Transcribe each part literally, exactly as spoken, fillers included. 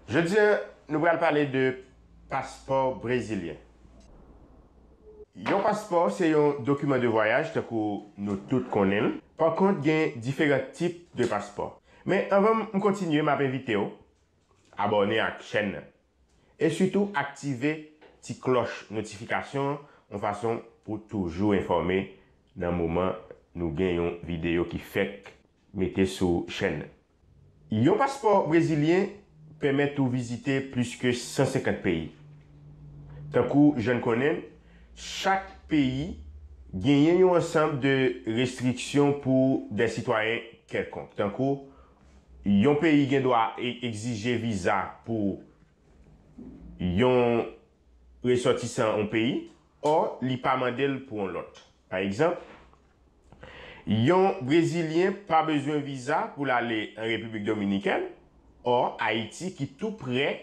Jodi a, nou pral pale de paspò brezilyen. Yon paspò se yon dokiman de vwayaj, tankou nou tout konnen l. Pa kont, gen diferan tip de paspò. Men anvan m kontinye, m ap envite w abòne ak chèn nan. E sitou aktive ti klòch notifikasyon an, yon fason pou toujou enfòme nan moman nou gen yon videyo ki fèk mete sou chèn nan. Yon paspò brezilyen pèmèt ou vizite plis ke san senkant peyi. Tankou jan n konnen, chak peyi genyen yon ansanm de restriksyon pou de sitwayen kèlkonk. Tankou, yon peyi gen dwa e- egzije viza pou yon resòtisan yon peyi, ò li pa mande l pou yon lòt. Pa egzanp, yon brezilyen pa bezwen viza pou l ale an Repiblik Dominikèn, ò Ayiti ki tou prè,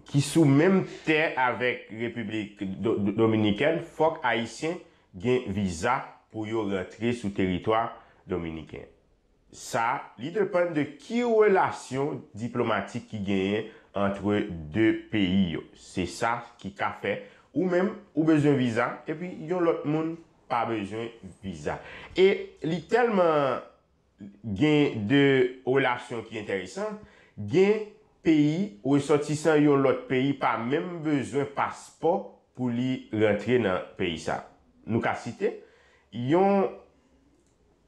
ki sou menm tè avèk Repiblik Do- Do- Dominikèn, fòk Ayisyen gen viza pou yo rantre sou teritwa dominiken. Sa, li depann de ki relasyon diplomatik ki genyen antre de peyi yo. Se sa ki ka fè ou menm ou bezwen viza, epi yon lòt moun pa bezwen viza. E li tèlman gen de relasyon ki enteresan, gen peyi, resòtisan yon lòt peyi pa menm bezwen paspò pou li rantre nan peyi sa. Nou ka site, yon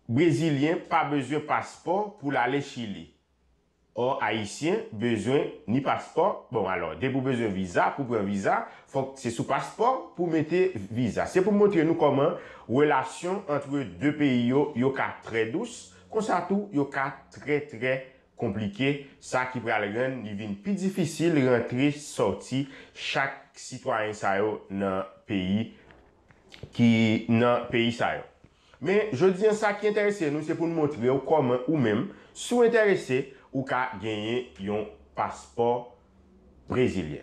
brezilyen pa bezwen paspò pou l ale Chili. Ò, ayisyen bezwen ni paspò. Bon, alò, depi w bezwen viza, pou pran viza, fòk se sou paspò pou mete viza. Se pou montre nou kòman relasyon antre de peyi yo, yo ka trè dous, konsa tou, yo ka trè, trè konplike, sa ki pral rann li vin pi difisil rantre sòti chak sitwayen sa yo nan peyi ki nan peyi sa yo. Men, jodi an, sa ki enterese nou, se pou n montre w kòman ou menm, si w enterese, ou ka genyen yon paspò brezilyen.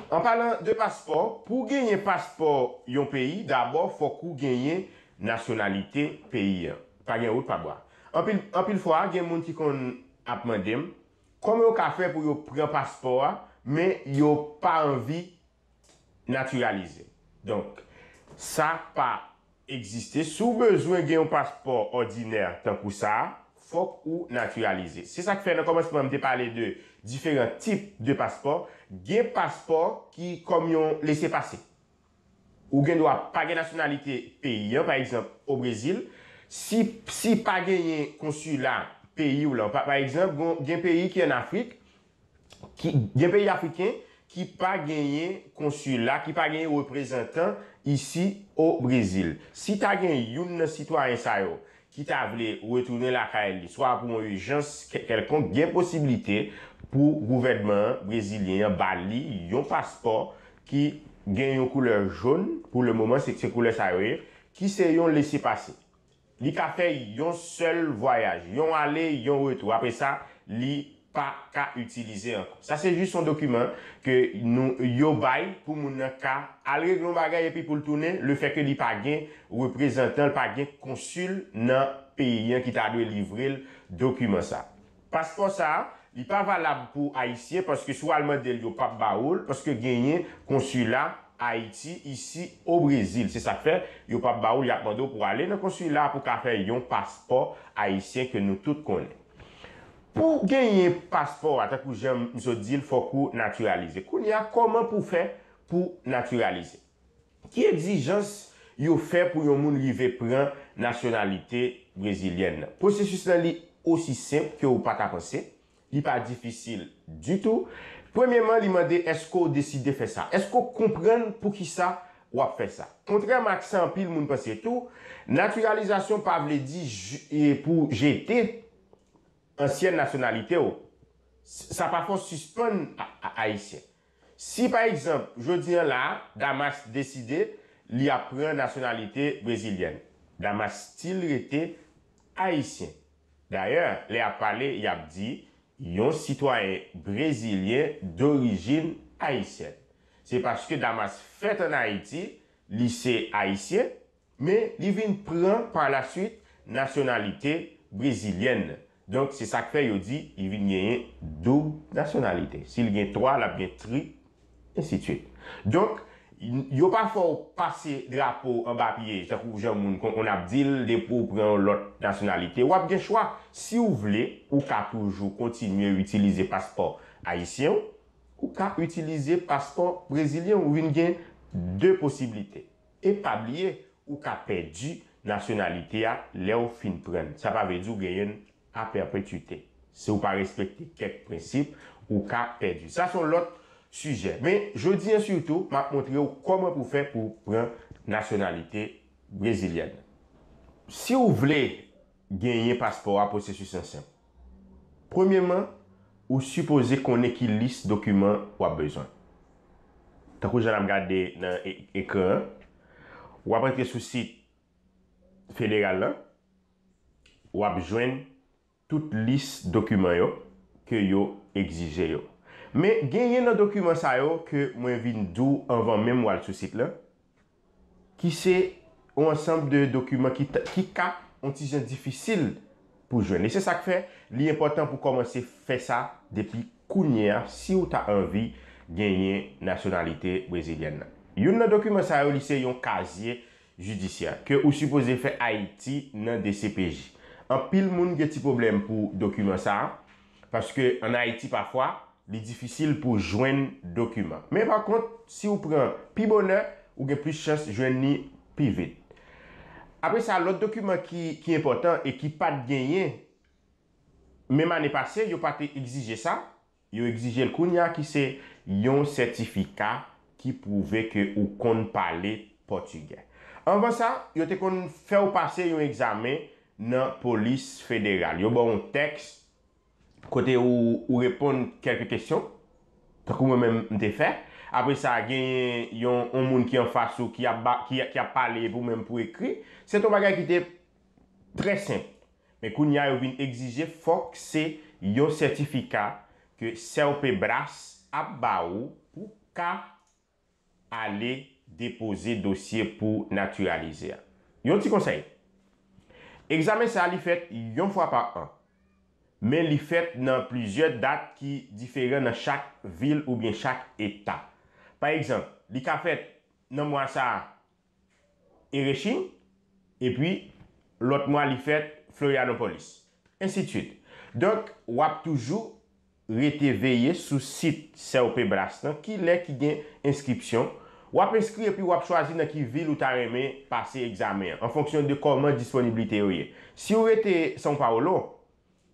An palan de paspò, pou w genyen paspò yon peyi, dabò, fòk ou genyen nasyonalite peyi an. Pa gen wout pa bwa. Anpil, anpil fwa, gen moun ki konn ap mande m, kòman yo ka fè pou yo pran paspò a, men yo pa anvi natiralize. Donk, sa pa egziste. Si w bezwen gen yon paspò òdinè tankou sa a, fòk ou natiralize. Se sa k fè nan kòmansman m te pale de diferan tip de paspò. Gen paspò ki kòm yon lesepase. Ou gen dwa pa gen nasyonalite peyi an, pa egzanp, o Brezil, si, si pa genyen konsila peyi w lan, pa, pa egzanp, gon- gen peyi ki ann Afrik, ki, gen peyi afriken ki pa genyen konsila, ki pa genyen reprezantan isi o Brezil. Si ta gen youn nan sitwayen sa yo ki ta vle retounen lakay li, swa pou yon ijans kè- kèlkonk, gen posiblite pou gouvènman brezilyen an ba li yon paspò ki gen yon koulè jòn, pou le moman, se, se koulè sa yo ye, ki se yon lesepase. Li ka fè yon sèl vwayaj, yon ale, yon retou. Apre sa, li pa ka itilize ankò. Sa se jis yon dokiman ke nou, yo bay pou moun nan ka al regle yon bagay epi pou l tounen, lefètke li pa gen reprezantan, li pa gen konsil nan peyi an ki ta dwe livre l dokiman sa. Paspò sa a, li pa valab pou Ayisyen, paske si w al mande l, yo p ap ba ou l, paske genyen konsila Ayiti isi o Brezil. Se sa k fè, yo p ap ba ou l, y ap mande w pou w ale nan konsila pou w ka fè yon paspò ayisyen ke nou tout konnen. Pou genyen paspò a, tankou jan m sot di l, fòk ou natiralize. Kounye a, kòman pou w fè pou natiralize? Ki egzijans yo fè pou yon moun rive pran nasyonalite brezilyèn nan? Pwosesis lan li osi senp ke w pa ta panse. Li pa difisil ditou. Premyeman, li mande èske w deside fè sa? Èske w konprann poukisa w ap fè sa? Kontrèman ak sa anpil moun panse tou, natiralizasyon pa vle di pou jete ansyen nasyonalite w. Sa pa fè w sispann Ayisyen. Si pa egzanp, jodi an la a, Damas deside li ap pran nasyonalite brezilyèn, Damas still rete Ayisyen. Dayè, lè y ap pale, y ap di yon sitwayen brezilyen dorijin ayisyèn. Se paske Damas fèt ann Ayiti, li se Ayisyen, men li vin pran pa la swit nasyonalite brezilyèn nan. Donk, se sa k fè yo di li vin genyen doub nasyonalite. Si l gen twa, l ap gen tri, ensidswit. Donk, yo pa fè w pase drapo anba pye, tankou jan moun konn ap di l, depi w pran yon lòt nasyonalite, w ap gen chwa. Si w vle, ou ka toujou kontinye itilize paspò ayisyen w, ou ka itilize paspò brezilyen w, ou vin gen de posiblite. E pa bliye, ou ka pèdi nasyonalite a lè w fin pran l. Sa pa vle di w genyen l a pèpetwite. Si w pa respekte kèk prensip, ou ka pèdi. Sa se yon lòt sijè. Men, jodi a sitou, m ap montre w kòman pou w fè pou w pran nasyonalite brezilyèn. Si w vle genyen paspò a, pwosesis lan senp. Premyèman, ou sipoze konnen ki lis dokiman w ap bezwen. Tankou jan n ap gade nan e- ekran an, w ap antre sou sit federal lan, w ap jwenn tout lis dokiman yo ke yo egzije yo. Men genyen nan dokiman sa yo ke mwen vin di w anvan menm w al sou sit lan, ki se yon ansanm de dokiman ki, ta- ki ka yon ti jan difisil pou jwenn. E se sa k fè li enpòtan pou kòmanse fè sa depi kounye a si w ta anvi genyen nasyonalite brezilyèn nan. Youn nan dokiman sa yo, li se yon kazye jidisyè ke ou sipoze fè Ayiti nan D C P J. Anpil moun gen ti pwoblèm pou dokiman sa a, paske ann Ayiti pafwa, li difisil pou jwenn dokiman. Men pa kont, si w pran pi bonè, ou gen plis chans jwenn li pi vit. Apre sa, lòt dokiman ki, ki enpòtan e ki pa t genyen menm ane pase, yo pa te egzije sa, yo egzije l kounye a, ki se yon sètifika ki pwouve ke ou konn pale pòtigè. Anvan sa, yo te konn fè w pase yon egzamen nan polis federal. Yo ba w yon tèks kote ou, ou reponn kèlke kesyon, tankou mwen menm m te fè. Apre sa, genyen yon, yon moun ki anfas ou ki ap, ba, ki, ki ap pale epi ou menm pou ekri. Se te yon bagay ki te trè senp. Men kounye a, yo vin egzije fòk se yon sètifika ke Serpebras ap ba ou pou ka ale depoze dosye pou natiralize a. Yon ti konsèy. Egzamen sa a, li fèt yon fwa pa an. Men li fèt nan plizyè dat ki diferan nan chak vil oubyen chak eta. Pa egzanp, li ka fèt nan mwa sa a, Erechim, epi lòt mwa li fèt Florianópolis. Ensidswit. Donk, w ap toujou rete veye sou sit Serpebras lan, ki lè ki gen enskripsyon. W ap enskri epi w ap chwazi nan ki vil ou ta renmen pase egzamen an, an fonksyon de kòman disponiblite yo ye. Si w rete São Paulo,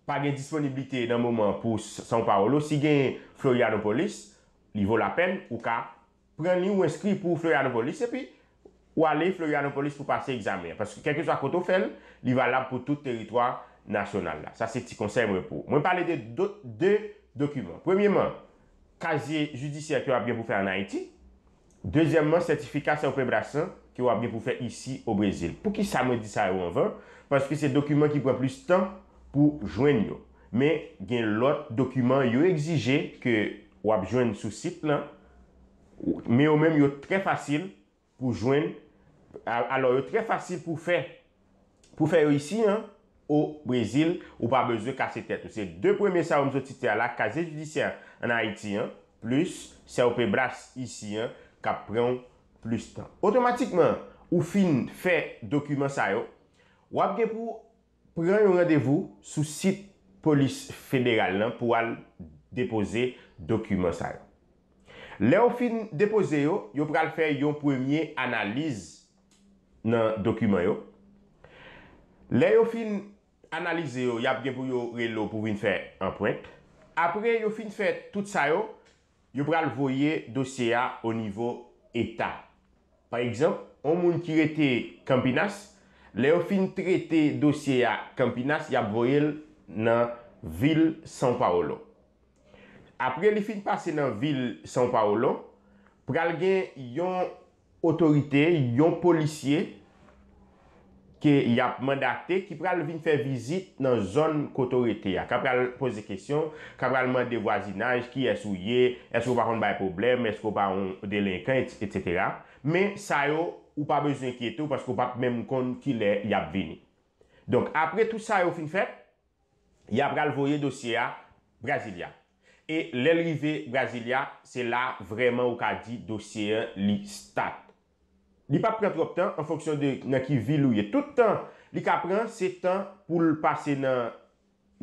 pa gen disponiblite nan moman pou S- São Paulo. Si gen Florianópolis, li vo lapèn ou ka pran li ou enskri pou Florianópolis epi ou ale Florianópolis pou pase egzamen an. Paske kèlkeswa kote w fè l, li valab pou tout teritwa nasyonal la. Sa se ti konsèy mwen pou ou. Mwen pale de do- de dokiman. Premyeman, kazye jidisyè ke w ap gen pou fè ann Ayiti. Dezyèmman, sètifika Serpebras lan ke w ap gen pou fè isi o Brezil. Poukisa mwen di sa yo anvan? Paske se dokiman ki pran plis tan pou jwenn yo. Men gen lòt dokiman yo egzije ke w ap jwenn sou sit lan. Men yo menm yo trè fasil pou jwenn. A- Alò, yo trè fasil pou fè. Pou fè yo isi an, o Brezil, ou pa bezwen kase tèt ou. Se de premye sa yo m sot site a la, kazye jidisyè ann Ayiti an, plis Serpebras isi an, k ap pran w plis tan. Otomatikman, ou fin fè dokiman sa yo, w ap gen pou pran yon randevou sou sit polis federal lan pou al depoze dokiman sa yo. Lè yo fin depoze yo, yo pral fè yon premye analiz nan dokiman yo. Lè yo fin analize yo, y ap gen pou yo rele w pou vin fè anprent. Apre yo fin fè tout sa yo, yo pral voye dosye a o nivo eta. Pa egzanp, yon moun ki rete Campinas, lè yo fin trete dosye a Campinas, y ap voye l nan vil São Paulo. Apre li fin pase nan vil São Paulo, pral gen yon otorite, yon polisye ke y ap mandate ki pral vin fè vizit nan zòn kote w rete a, k ap pral poze kesyon, k ap pral mande vwazinaj, kiyès ou ye, èske w pa konn bay pwoblèm, èske w pa yon delenkan, et- etsetera. Men sa yo, ou pa bezwen enkyete w paske w p ap menm konn kilè y ap vini. Donk, apre tout sa yo fin fèt, y a pral voye dosye a Brasilia. E lè l rive Brasilia, se la vrèman ou ka di dosye an li stat. Li p ap pran twòp tan an fonksyon de nan ki vil ou ye. Tout tan li ka pran, se tan pou l pase nan,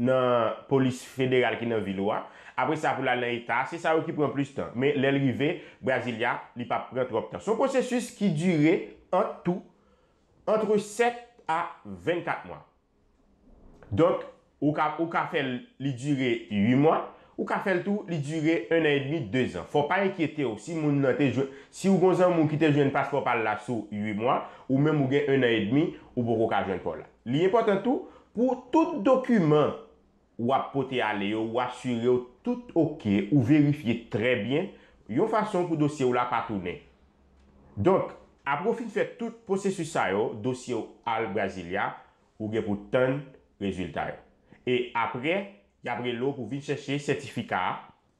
nan polis federal ki nan vil ou a. Apre sa, pou l al nan eta, se sa yo ki pran plis tan. Men lè l rive Brasilia, li p ap pran twòp tan. Se yon pwosesis ki dire ant tou, antre sèt a vennkat mwa. Donk, ou ka, ou ka fè l li dire uit mwa, ou ka fè l tou li dire un an edmi, dezan. Fò w pa enkyete w si moun nan te jwenn, si w gon zanmi w ki te jwenn paspò pa l la sou uit mwa, ou menm ou gen un an edmi, ou poko ka jwenn pa w la. Li enpòtan tou pou tout dokiman w ap pote ale yo, ou asire w tout oke, ou verifye trè byen, yon fason pou dosye w la pa tounen. Donk, apre w fin fè tout pwosesis sa yo, dosye w al Brasilia, ou gen pou tann rezilta yo. E apre, y ap rele w pou vin chèche sètifika a.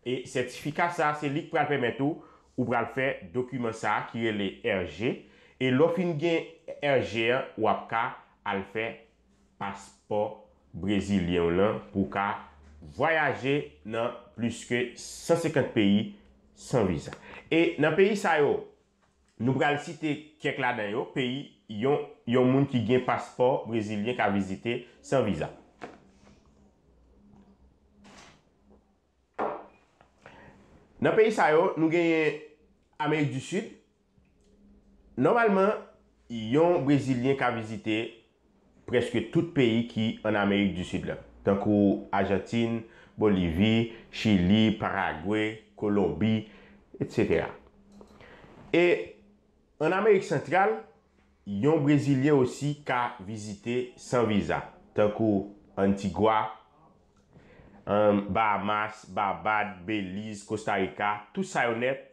E sètifika sa a, se li k pral pèmèt ou, ou pral fè dokiman sa a ki rele R G. E lè w fin gen R G an, w ap ka al fè paspò brezilyen w lan pou w ka vwayaje nan plis ke san senkant peyi san viza. E nan peyi sa yo, nou pral site kèk ladan yo, peyi yon, yon moun ki gen paspò brezilyen ka vizite san viza. Nan peyi sa yo, nou genyen Amerik di Sid. Nòmalman, yon brezilyen ka vizite prèske tout peyi ki an Amerik di Sid la, tankou Ajantin, Bolivi, Chili, Paragwe, Kolonbi, etsetera. E an Amerik Santral, yon brezilyen osi ka vizite san viza, tankou Antigwa, Bahamas, Babad, Beliz, Kostarika, tout sa yo nèt,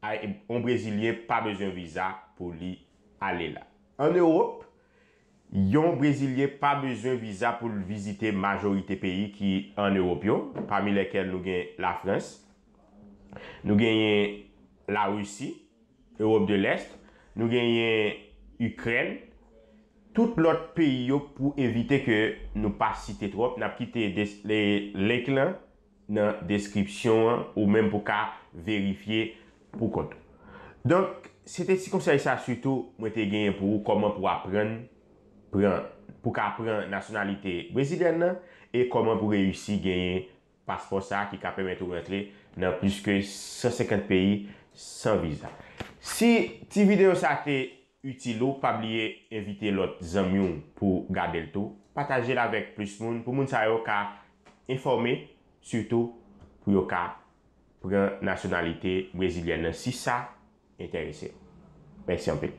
yon brezilyen pa bezwen viza pou li ale la. An Ewòp, yon brezilyen pa bezwen viza pou l vizite majorite peyi ki an Ewòp yo, pami lèkèl nou gen Lafrans, nou genyen Larisi, Ewòp de Lès, nou genyen Ikrèn, tout lòt peyi yo, pou evite ke nou pa site twòp, n ap kite link lan nan deskripsyon an, ou menm pou ka verifye pou kont ou. Donk, se te ti konsèy sa sitou mwen te genyen pou ou, kòman pou aprann pran, pou ka pran nasyonalite brezilyèn nan, e kòman pou reyisi genyen paspò sa a ki ka pèmèt ou rantre nan plis ke san senkant peyi san viza. Si ti videyo sa te itil ou, pa bliye envite lòt zanmi w pou gade l tou. Pataje l avèk plis moun, pou moun sa yo ka enfòme, sitou pou yo ka pran nasyonalite brezilyèn nan, si sa enterese w. Mèsi anpil.